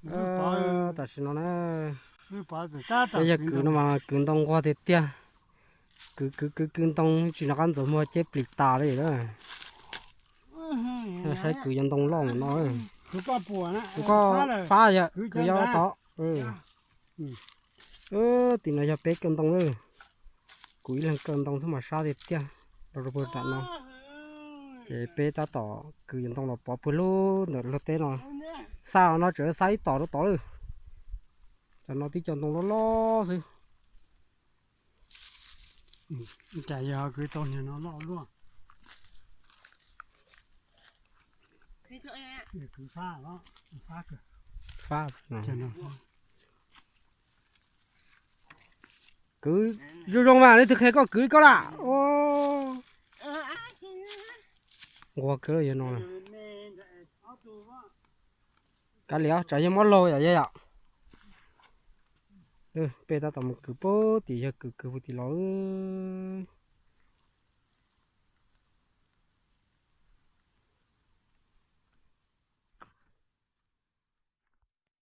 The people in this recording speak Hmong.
Tam sim no na, peb yog kwv no mas kwv ntoo nquag tiag tiag. Kwv kwv kwv kwv ntoo tsis nco qab ntxuav muag ceb plis tas li na. Saib kwv cov ntoo loj mus no. Kuv koj fab yog kwv yog tod. Tim no yog peb kaw ntoo lawm. Kuv ib leeg kaw ntoo xwb mas sab tiag tiag. Los rau puag nram no, ces peb tab tom kwv cov ntoo los pov puag lub ntawm luag teb no. Xa no tseem xa ib tom rau tod lawm. Tam no tib co ntoo loj loj xwb. Cas yog kwv tau niag no loj luaj. Fab, kwv zoo zoo mas leej twg qhia koj kwv li koj lawm. Nquag kawg yog no. Kav liam, tsam yog mob laug yom yog yom. Peb tab tom mus kwv puag tim, yog kwv kwv puag tim los.